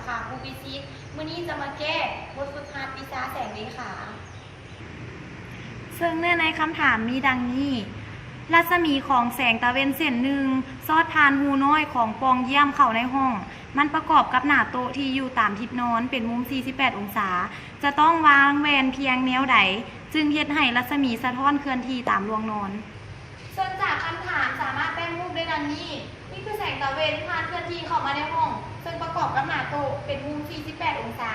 ຄ່າ ຄູວິຊິດ ມື້ນີ້ຈະມາແກ້ບົດຝຶກຫັດວິຊາແສງເລຂາ. ເຊິ່ງເນື້ອໃນຄຳຖາມມີດັ່ງນີ້, ລັດສະໝີຂອງແສງຕາເວັນເສັ້ນໜຶ່ງ ສອດຜ່ານຮູນ້ອຍຂອງປ່ອງຢ້ຽມເຂົ້າໃນຫ້ອງ. ມັນປະກອບກັບໜ້າໂຕະທີ່ຢູ່ຕາມທິດນອນ ເປັນມຸມສີ່ສິບແປດອົງສາ. ຈະຕ້ອງວາງແວ່ນພຽງແນວໃດ ຈຶ່ງເຮັດໃຫ້ລັດສະໝີສະທ້ອນເຄື່ອນທີ່ຕາມລວງນອນ? ເຊິ່ງຈາກຄຳຖາມສາມາດແບ່ງຮູບໄດ້ດັ່ງນີ້. ນີ້ຄືແສງຕາເວັນຜ່ານເຄື່ອນທີ່ເຂົ້າມາໃນຫ້ອງ, ເຊິ່ງປະກອບກັບໜ້າໂຕະເປັນມຸມສີ່ສິບແປດອົງສາ.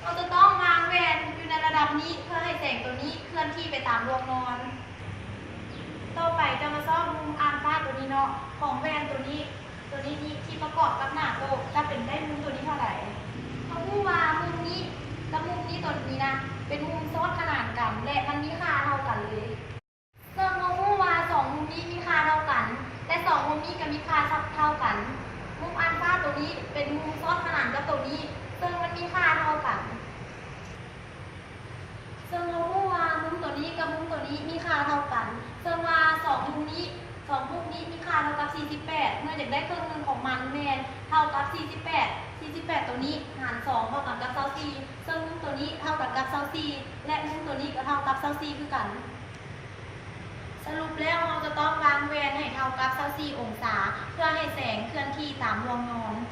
ເຮົາຈະຕ້ອງວາງແວ່ນຢູ່ໃນລະດັບນີ້ ເພື່ອໃຫ້ແສງໂຕນີ້ເຄື່ອນທີ່ໄປຕາມລວງນອນ. ຕໍ່ໄປຈະມາຊອກມຸມອານຟາໂຕນີ້ເນາະ ຂອງແວ່ນໂຕນີ້, ໂຕນີ້ນີ້ທີ່ປະກອບກັບໜ້າໂຕະ ຈະເປັນໄດ້ມຸມໂຕນີ້ເທົ່າໃດ? ເຮົາຮູ້ວ່າມຸມນີ້ກັບມຸມນີ້ໂຕນີ້ນະ ເປັນມຸມຊອດຂະໜານກັນ ແລະ ມັນມີຄ່າເທົ່າກັນເລີຍ. ເຊິ່ງເຮົາຮູ້ວ່າສອງມຸມນີ້ມີຄ່າເທົ່າກັນ ແລະ ສອງມຸມນີ້ກໍມີຄ່າເທົ່າກັນ. ມຸມອານຟາໂຕນີ້ເປັນມຸມຊອດຂະໜານກັບໂຕນີ້ ເຊິ່ງມັນມີຄ່າເທົ່າກັນ. ເຊິ່ງເຮົາຮູ້ວ່າມຸມໂຕນີ້ກັບມຸມໂຕນີ້ມີຄ່າເທົ່າກັນ. ເຊິ່ງວ່າສອງມຸມນີ້, ສອງຮູບນີ້ມີຄ່າເທົ່າກັບສີ່ສິບແປດ, ເມື່ອຢາກໄດ້ເຄິ່ງໜຶ່ງຂອງມັນແມ່ນເທົ່າກັບສີ່ສິບແປດ, ສີ່ສິບແປດໂຕນີ້ຫານສອງເທົ່າກັນກັບຊາວສີ່, ເຊິ່ງມຸມໂຕນີ້ເທົ່າກັນກັບຊາວສີ່ ແລະ ມຸມໂຕນີ້ກໍເທົ່າກັບຊາວສີ່ຄືກັນ. ສະຫຼຸບແລ້ວເຮົາຈະຕ້ອງວາງແວ່ນໃຫ້ເທົ່າກັບຊາວສີ່ອົງສາ ເພື່ອໃຫ້ແສງເຄື່ອນທີ່ຕາມລວງນອນ.